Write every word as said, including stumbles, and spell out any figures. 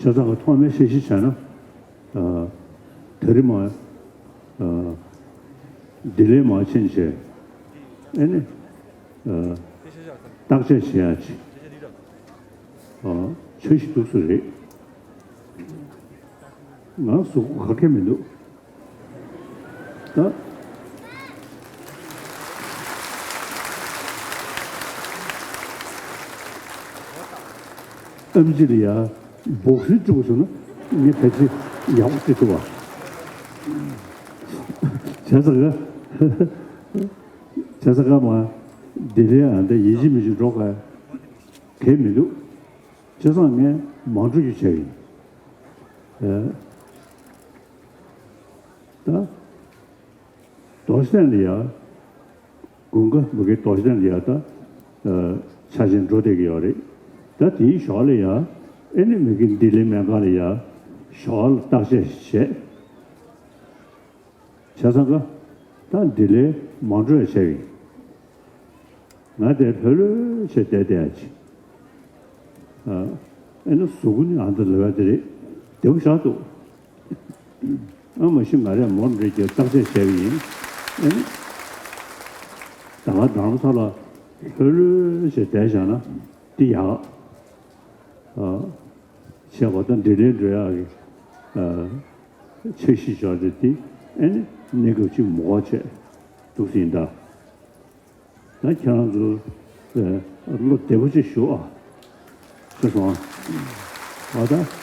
ཆ་ཚང་གི་ཐོག་མའི་ཤེས་བཞིན་བྱས་ན། ཨ། ད་རེས་མ། ཨ། ལྡི་ལི་མར་ཕྱིན་བྱས། ཨེ་ནི། ཨ། བརྟག་དཔྱད་བྱེད་ཡ་ཅིག་ཨ། འཆར་གཞི་འདུག་སེ་རེད། ང་གཟུགས་པོ་ག་གེ་མི་འདུག་ད། ཨེམ་ཆི་ལ་ཡ་སྦོག་སིང་བཅུག་སོང་ན་ངས་ཕལ་ཆེར་ཡག་པོ་བྱེད་ཐུབ་པ། བྱས་ཙང་ག་བྱས་ཙང་ག་མ་ལྡི་ལི་ཨ་འདི་ཡིན་གཅིག་མིན་གཅིག་འགྲོ་ག་གལ་མི་འདུག་བྱས་ཙང་ངས་མང་སྤྲོ་ཞིག་བྱས་ཡིན། ཨེ། ད། རྡོ་རྗེ་གདན་ལ་ཡ། དགུན་ཁ་མ་གི་རྡོ་རྗེ་གདན་ལ་ཡ་ད། ཨ། ཆ་ཆེན་འགྲོ་བསྡད་ཀྱི་ཡོད་རེད། ད་དེའི་ཞོར་ལ་ཡ། ཨེ་ནི་མ་གི་ལྡི་ལི་སྨན་ཁང་ལ་ཡ། ཞོར་ལ་བརྟག་དཔྱད་བྱས། བྱས་ཙང་ག་ད་ལྡི་ལི་མང་སྤྲོ་ཡ་བྱས་ཡིན། ང་དེ་ལྷོད་ལྷོད་བྱས་བསྡད་བསྡད་ཡ་ཅིག་ཨ། ཨེ་ནི་གཟུགས་པོ་ནི་ཨ་འདི་ལབ་ཡ་དེ་རེད། བདེ་པོ་ཞེ་དྲག་འདུག་ཨ་མ་གཞི་ང་རས་མོ་འདྲ་གྱི་བརྟག་དཔྱད་བྱས་པ་ཡིན། ཨེ་ནི། ད་ང་རྡ་རམ་ས་ལ་ལྷོད་ལྷོད་བྱས་བསྡད་བཞག་ན་འདི་ཡག་ཨ། བྱས་པ་དང་ལྡི་ལི་འགྲོ་ཡག་གི། ཨ། འཆར་གཞི་འཆར་གཞི་དེ་ཨེ་ནི་གནས་སྐབས་ཅིག་མ་འགོར་བྱས་འདུག་སེ་ཡིན་ད། ད་ཁྱེད་རང་ཚོ། ཨ། བློ་བདེ་པོ་ཅིག་བཞུགས་ཨ། ཤེས་སོང་ཨ། ད།